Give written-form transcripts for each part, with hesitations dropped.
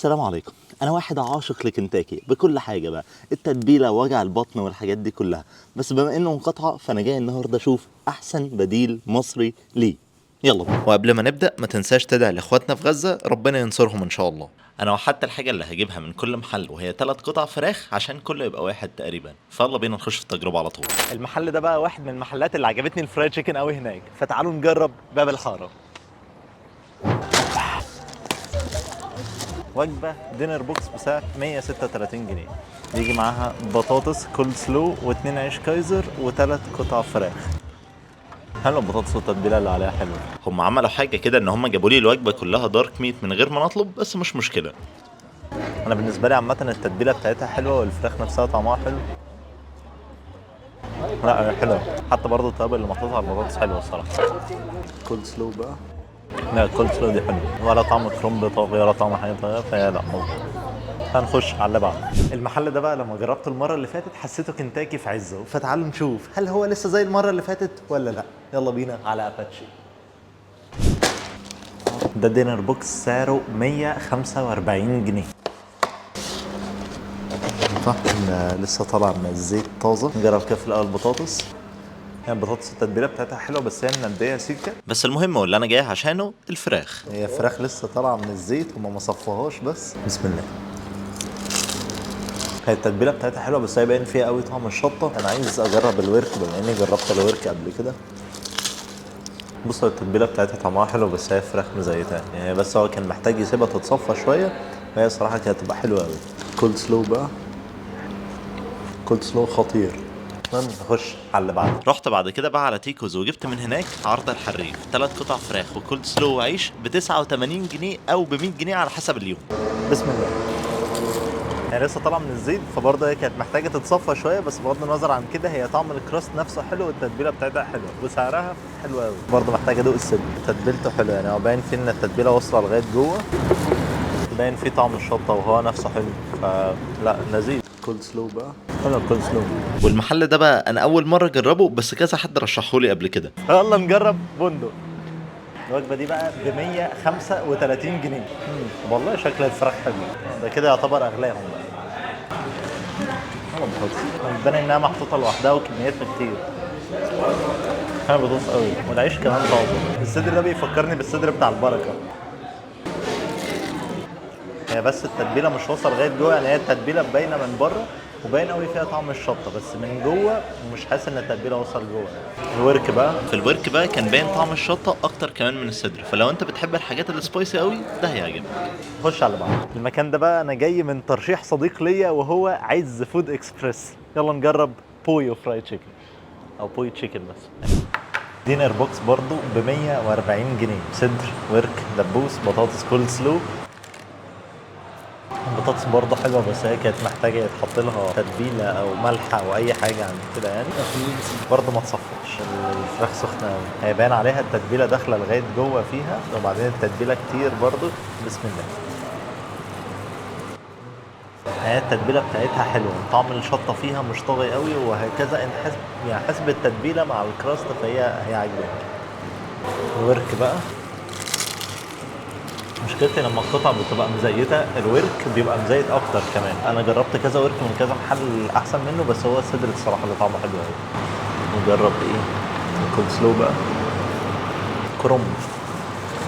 السلام عليكم. انا واحد عاشق لكنتاكي بكل حاجة بقى، التتبيله ووجع البطن والحاجات دي كلها، بس بما انه مقاطعه فانا جاي النهارده اشوف احسن بديل مصري ليه. يلا بينا. وقبل ما نبدا ما تنساش تدعي لاخواتنا في غزه، ربنا ينصرهم ان شاء الله. انا وحدت الحاجة اللي هجيبها من كل محل، وهي 3 قطع فراخ عشان كله يبقى واحد تقريبا. فيلا بينا نخش في التجربة على طول. المحل ده بقى واحد من المحلات اللي عجبتني ال fried chicken قوي هناك، فتعالوا نجرب باب الحاره. وجبة dinner box بسعر 136 جنيه، بيجي معاها بطاطس كول سلو واثنين عيش كايزر وثلاث قطع فراخ. حلو، البطاطس والتتبيله اللي عليها حلوه. هم عملوا حاجة كده ان هم جابوا لي الوجبة كلها dark meat من غير ما نطلب، بس مش مشكله. انا بالنسبة لي عامة التتبيله بتاعتها حلوة والفراخ نفسها طعمها حلو. لا هي حلوه، حتى برضه التوابل اللي محطوطة على البطاطس حلوة الصراحه. كول سلو بقى، لا الكول سلو دي حلوه، ولا طعم كرنب طاغي ولا طعم حاجة طاغيه، فهي لا مظبوط. هنخش على اللي بعده. المحل ده بقى لما جربته المرة اللي فاتت حسيته كنتاكي في عزه، فتعالوا نشوف هل هو لسه زي المرة اللي فاتت ولا لا. يلا بينا على اباتشي. ده dinner box سعره 145 جنيه. صح إن لسه طالع من الزيت طازه. نجرب كده في الاول بطاطس. هي البطاطس التتبيله بتاعتها حلوه، بس هي منديه سيكه. بس المهم واللي انا جاي عشانه الفراخ. هي فراخ لسه طالعه من الزيت، هما ما صفوهاش، بس بسم الله. هي التتبيله بتاعتها حلوه، بس هي باين فيها قوي طعم الشطه. انا عايز اجرب الورك بما اني جربت الورك قبل كده. بص، التتبيله بتاعتها طعمها حلو، بس هي فراخ مزيته يعني، بس هو كان محتاج يسيبها تتصفى شويه، وهي صراحة كانت تبقى حلوة قوي. كول سلو بقى، كول سلو خطير. المهم نخش على اللي بعده. رحت بعد كده بقى على تيكوز وجبت من هناك عرض الحريف، 3 قطع فراخ وكول سلو وعيش ب 89 جنيه او ب 100 جنيه على حسب اليوم. بسم الله. هي لسه طالعه من الزيت، فبرضه هي كانت محتاجه تتصفى شويه، بس بغض النظر عن كده هي طعم ال crust نفسه حلو والتتبيله بتاعتها حلوة وسعرها حلو قوي. برضه محتاجه ادوق الصدر، تتبيلته حلوه، يعني هو باين فيه ان التتبيله واصله لغاية جوه، باين فيه طعم الشطه وهو نفسه حلو، فلا لذيذ. كول سلو بقى، حلو الكول سلو. والمحل ده بقى انا اول مرة اجربه، بس كذا حد رشحه لي قبل كده. يلا نجرب بندق. الوجبة دي بقى ب 135 جنيه. والله شكل الفراخ حلو، ده كده يعتبر اغلاهم بقى. حلو البطاطس، باين انها محطوطة لوحدها وكميتها كتير. حلو البطاطس قوي، والعيش كمان طازه. الصدر ده بيفكرني بالصدر بتاع البركه. هي بس التتبيله مش واصله لغاية جوه، يعني هي التتبيله باينة من بره وباين قوي فيها طعم الشطه، بس من جوه مش حاسس ان التتبيله وصل جوه. الورك بقى. في الورك بقى كان باين طعم الشطه اكتر كمان من الصدر، فلو انت بتحب الحاجات ال spicy قوي ده هيعجبك. خش على بعض. المكان ده بقى انا جاي من ترشيح صديق ليا وهو عز Food Express. يلا نجرب بويو fried chicken او بوي chicken. بس dinner box برضو ب 140 جنيه، صدر، ورك، دبوس، بطاطس كول سلو. البطاطس برضه حلوه، بس هي كانت محتاجه يتحط لها تتبيله او ملح او اي حاجة عن كده يعني. برضه ما تصفش. الفراخ سخنة قوي، هي باين عليها التتبيله داخله لغاية جوه فيها، وبعدين التتبيله كتير برضه. بسم الله. هي التتبيله بتاعتها حلوه، طعم الشطه فيها مش طاغي قوي وهكذا. انت حسب يعني حسب التتبيله مع ال crust، فهي هي عاجباني. الورك بقى، مشكلتي لما القطع بتبقى مزيته، الورك بيبقى مزيت اكتر كمان. انا جربت كذا ورك من كذا محل احسن منه، بس هو الصدر الصراحة اللي طعمه حلو قوي. نجرب ايه؟ الكول سلو بقى. كرنب،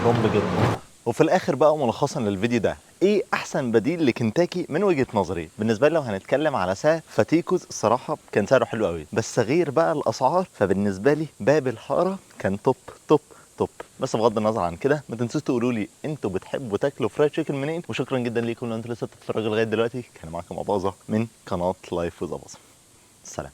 كرنب جدا. وفي الاخر بقى ملخصا للفيديو ده، ايه احسن بديل لكنتاكي من وجهه نظري؟ بالنسبة لي لو هنتكلم على سعر فتيكوز الصراحة كان سعره حلو قوي، بس غير بقى الاسعار فبالنسبه لي باب الحارة كان top top top. بس بغض النظر عن كده ما تنسوش تقولوا لي انتوا بتحبوا تاكلوا fried chicken منين. وشكرا جدا ليكم لو انتوا لسه بتتفرجوا لغاية دلوقتي. كان معاكم اباظة من قناة Life with اباظه. سلام.